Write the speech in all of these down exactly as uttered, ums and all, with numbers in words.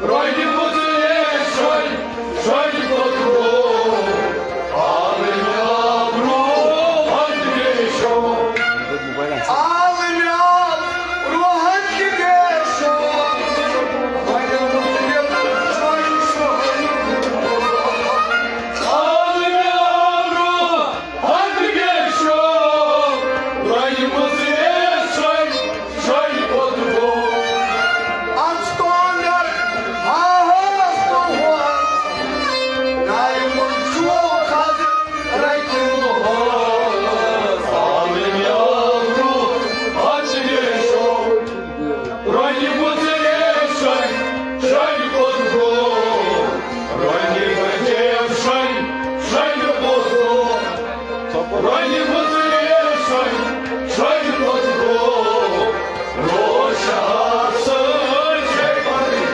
رۄنہِ مُژرِ شۄنٛگۍ، شۄنٛگۍ کوٚت گوٚو؟ عالمِ آبروٗ ہندِ گیشو۔ عالمِ آبروٗ ہندِ گیشو۔ رۄنہِ مُژرِ شۄنٛگۍ، شۄنٛگۍ کوٚت گوٚو؟ عالمِ آبروٗ ہندِ گیشو۔ رۄنہِ مُژرِ شۄنٛگۍ، شۄنٛگۍ کوٚت گوٚو؟ اَتھ تونٛگَر ہاہَس تہٕ ہۄس، نایہِ منٛز چھُ کھَز رَتہِ دۄہَس۔ عالمِ آبروٗ ہندِ گیشو۔ رۄنہِ مُژرِ شۄنٛگۍ، شۄنٛگۍ کوٚت گوٚو؟ رۄنہِ بچے شۄنٛگۍ، شۄنٛگۍ کوٚت گوٚو؟ رۄنہِ مُژرِ شۄنٛگۍ، شۄنٛگۍ کوٚت گوٚو؟ روشن سۭتۍ چھے پنٕنۍ۔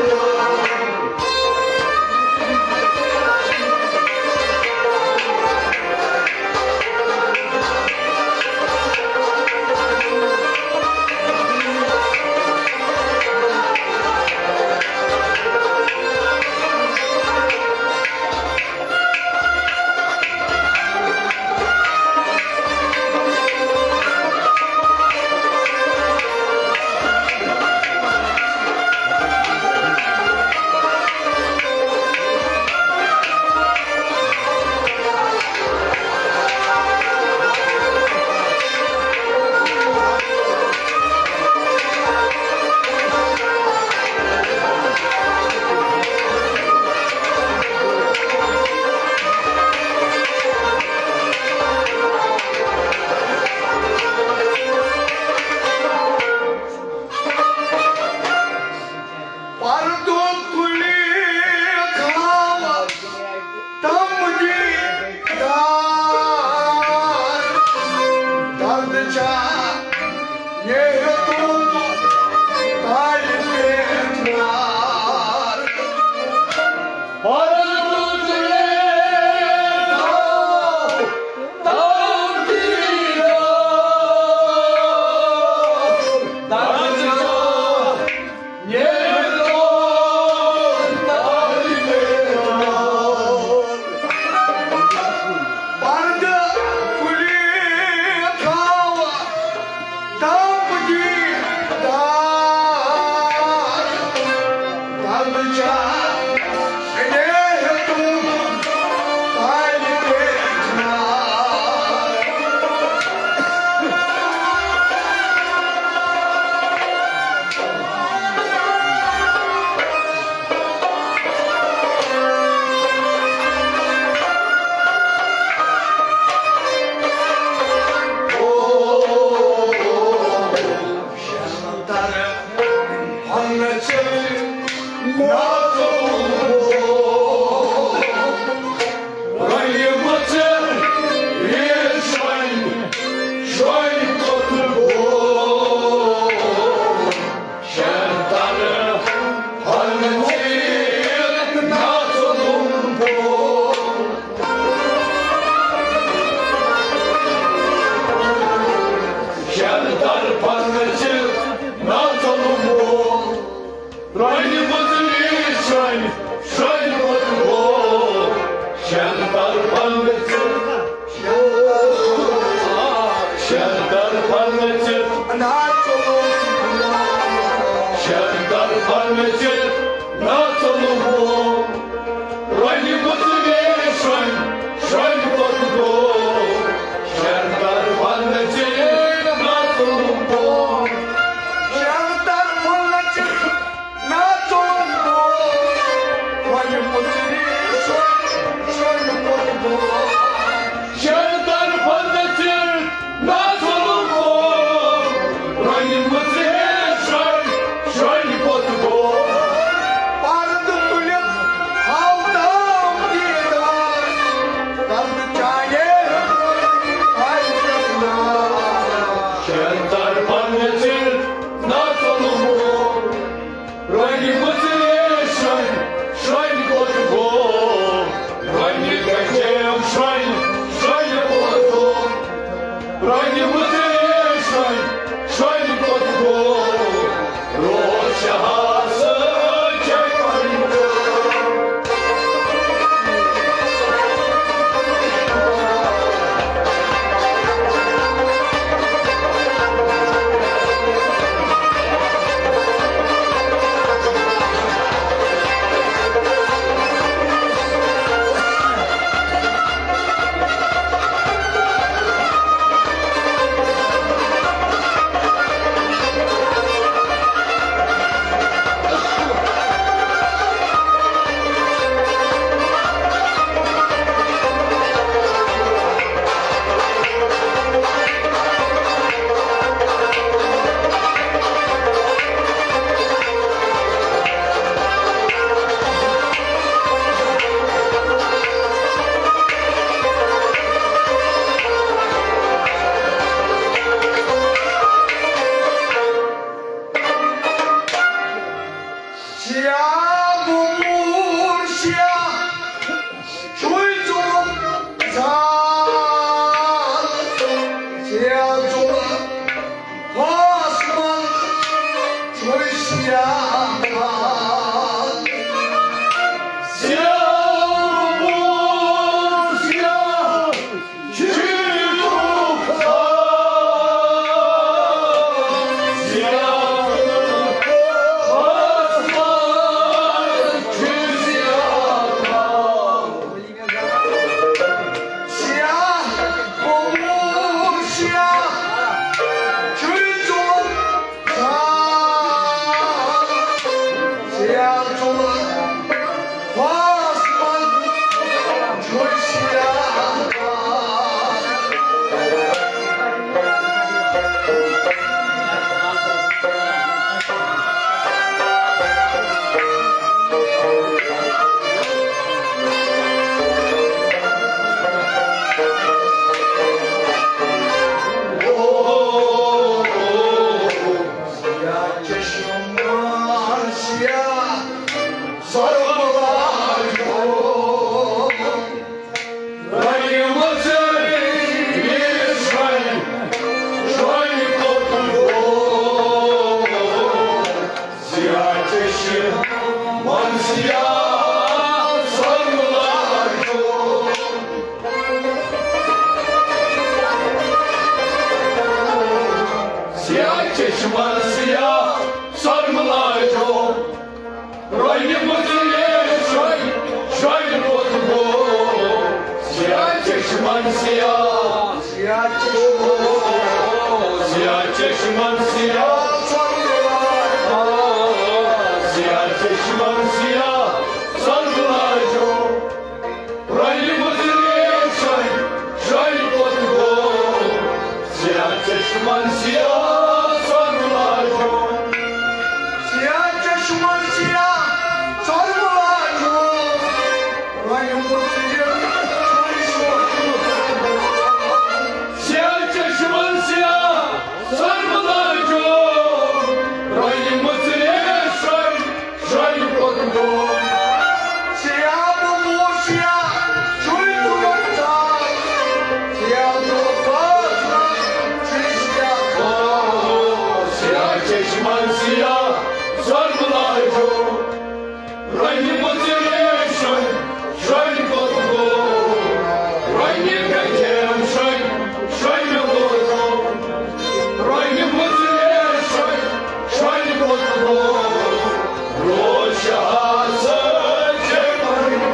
پردٕ تُلِتھ ہاوس تم دیٖدار، درد چھا یہِ ہیوٚتمُت تالہِ پٮ۪ٹھ نار۔ پردٕ تُلِتھ ہاوس تم دیٖدار، درد چھا رۄنہِ مُژرِ شۄنٛگۍ، شۄنٛگۍ کوٚت گوٚو؟ شیٚن طرفن گٔژھِتھ، شیٚن طرفن گٔژھِتھ، شیٚن طرفن گٔژھِتھ نژُن گوٚو۔ رۄنہِ مُژرِ شۄنٛگۍ، شۄنٛگۍ کوٚت گوٚو؟ شیٚن طرفن گٔژھِتھ نژُن گوٚو۔ شیٚن طرفن گٔژھِتھ نژُن گوٚو۔ رۄنہِ مُژرِ شۄنٛگۍ، شۄنٛگۍ کوٚت گوٚو؟ شیٚن طرفن گٔژھِتھ نژُن گوٚو۔ رۄنہِ مُژرِ شۄنٛگۍ، شۄنٛگۍ کوٚت گوٚو؟ پردٕ تُلِتھ ہاو تام دیٖدار، دردٕ چانے ہاوِ دیٖدار۔ شیٚن طرفن گٔژھِتھ نژُن گوٚو۔ رۄنہِ مُژرِ شۄنٛگۍ، شۄنٛگۍ کوٚت گوٚو؟ رۄنہِ گجیم شۄنٛگۍ، شۄنٛگۍ کوٚت گوٚو؟ رۄنہِ مُژرِ شۄنٛگۍ، شۄنٛگۍ کوٚت گوٚو؟ روز شہاسہٕ چھے پنٕنۍ۔ شیا بومور شیا، چھُے ظُلُم زال۔ شیا ظُلُم فاس منٛز چھُے شیا زال۔ شیا بومور شیا، سیاہ چشمن سیاہ سۄرمہٕ لاجو، رۄنہِ مُژرِ شۄنۍ، شۄنۍ کوٚت گوٚو؟ سیاہ چشمن سیاہ، سیاہ چشمن سیاہ، سۄرمہٕ لاجو۔ سیاہ چشمن سیاہ سۄرمہٕ لاجو، رۄنہِ مُژرِ شۄنۍ، شۄنۍ کوٚت گوٚو؟ سیاہ چشمن سیاہ سۄرمہٕ لاجو۔ سیاہ چشمن سیاہ سۄرمہٕ لاجو۔ رۄنہِ مُژرِ شۄنۍ، شۄنۍ کوٚت گوٚو؟ سیاہ چشمن سیاہ سۄرمہٕ لاجو۔ رۄنہِ مُژرِ شۄنۍ، شۄنۍ کوٚت گوٚو؟ سیاہ بومور شیا، چھُے ظُلُم زال۔ سیاہ ظُلُم فاس منٛز چھُے شیا زال۔ سیاہ چشمن سیاہ سۄرمہٕ لاجو، رۄنہِ مُژرِ شۄنۍ، شۄنۍ کوٚت گوٚو؟ رۄنہِ گنجیم شۄنۍ، شۄنۍ کوٚت گوٚو؟ رۄنہِ مُژرِ شۄنۍ، شۄنۍ کوٚت گوٚو؟ روز شاہ سٲجے پنُن۔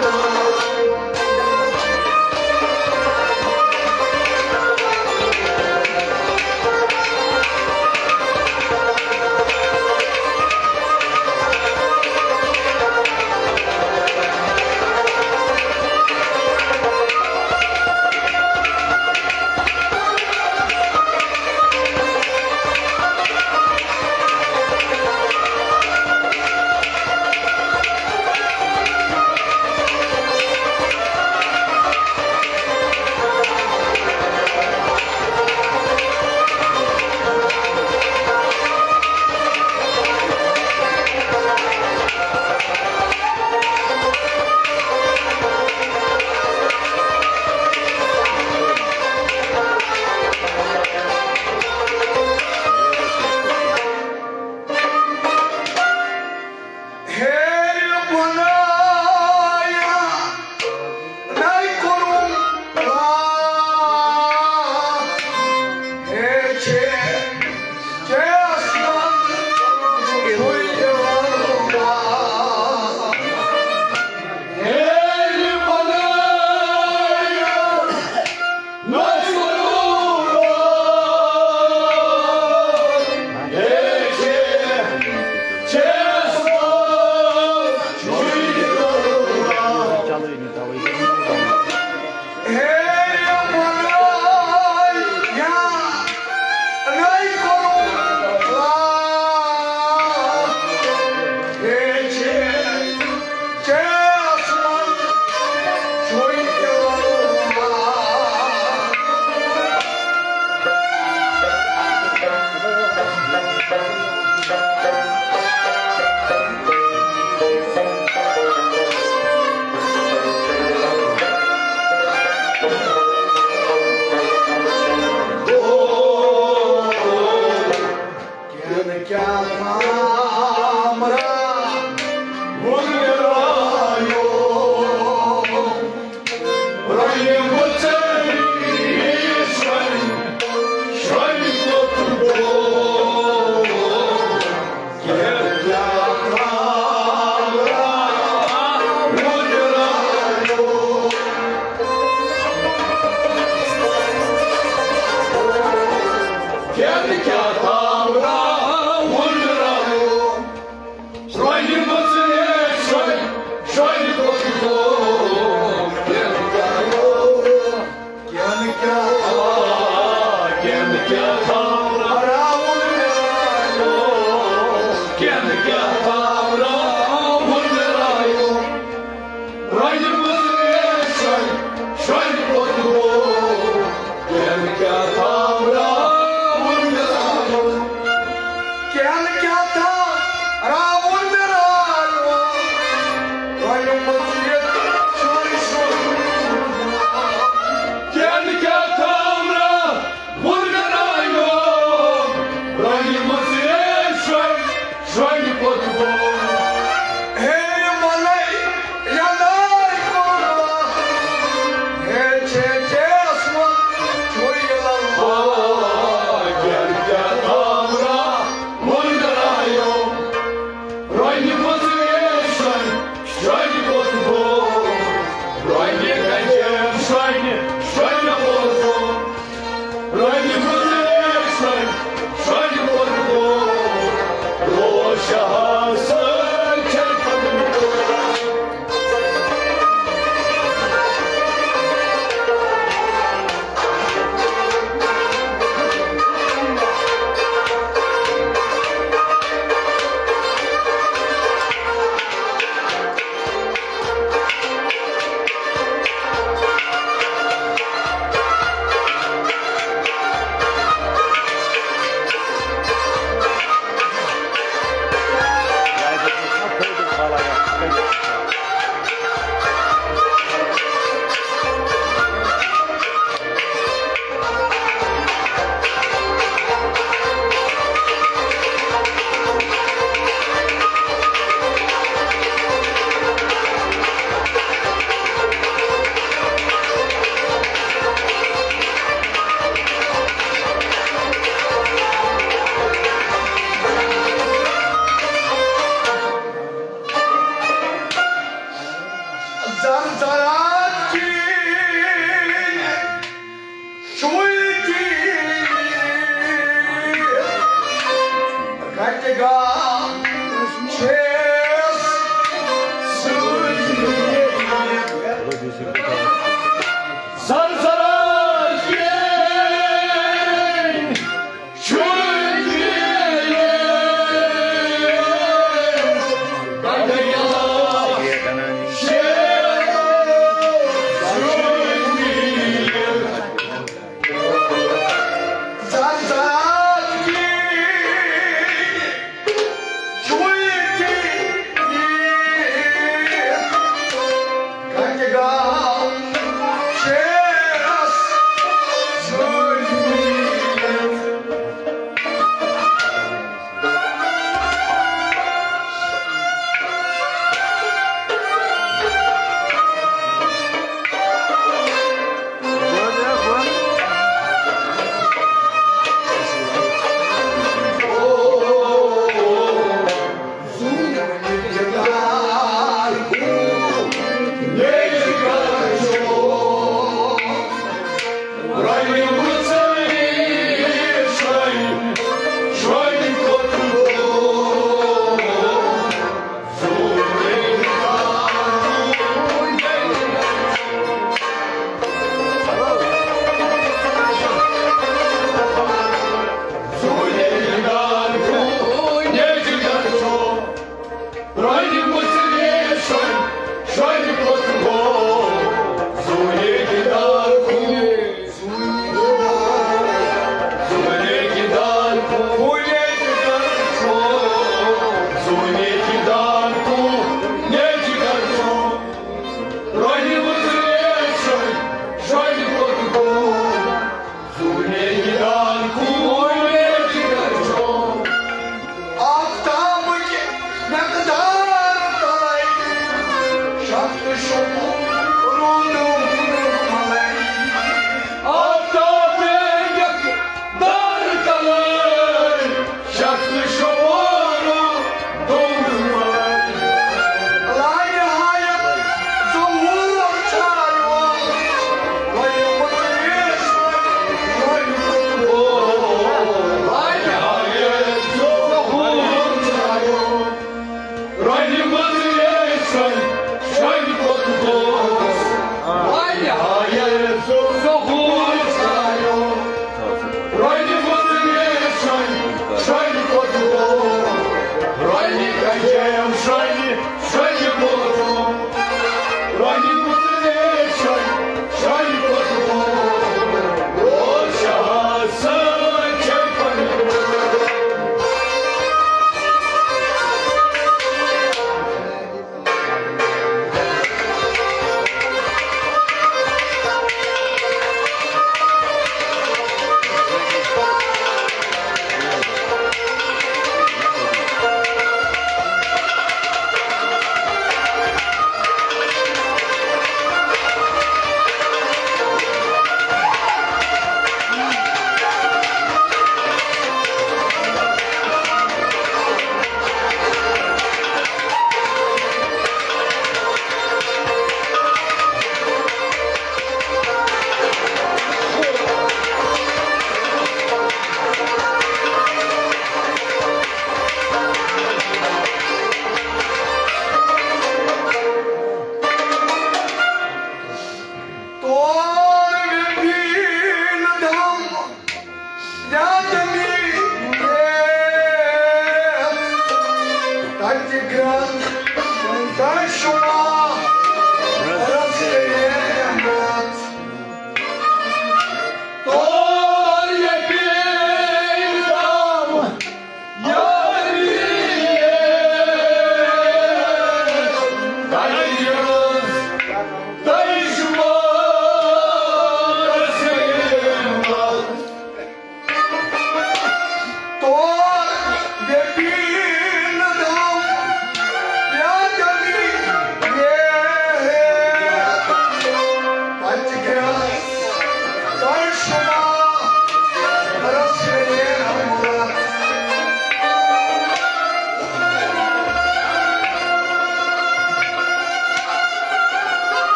ہیرِ بنایا نَے کوٚرُن لا، ہے چھے چیس منٛز چھُے یِوان لا۔ ہیرِ بنایا کیٛاہ کیٛاہ تامرا وُنگراے یوم، رۄنہِ مٔژ ریشوے، شرۄنہِ پوٚت بوم۔ ہے ملے یلے کوٚروا، ہے چھے چیس منٛز چھُے للہ۔ آ، کیٛاہ کیٛاہ تامرا وُنگراے یوم، رۄنہِ مٔژ ریشوے، شرۄنہِ پوٚت بوم۔ رۄنہِ گجم شرۄنہِ، شرۄنہِ پوٚت بوم۔ رۄنہِ مٔژ ریشوے، شرۄنہِ پوٚت بوم۔ روز شاہ سۭتۍ چھے پکان۔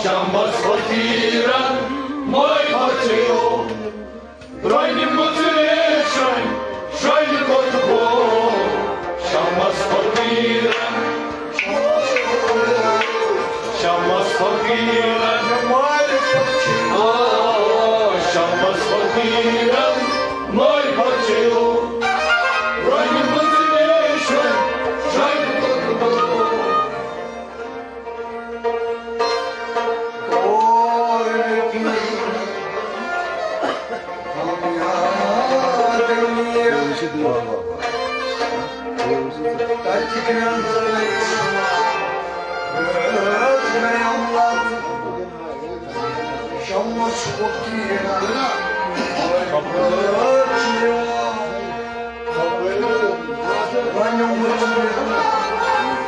شمس فقیرن مٲے بچیو، رۄنہِ مُژرِ شۄنۍ، شۄنۍ کوٚت گوٚو؟ شمس فقیرن، شمس فقیرن، آ، شمس فقیرن مٲے بچیو، رۄنہِ مُژرِ شۄنۍ، شۄنۍ کوٚت گوٚو؟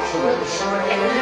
شمس فقیرن،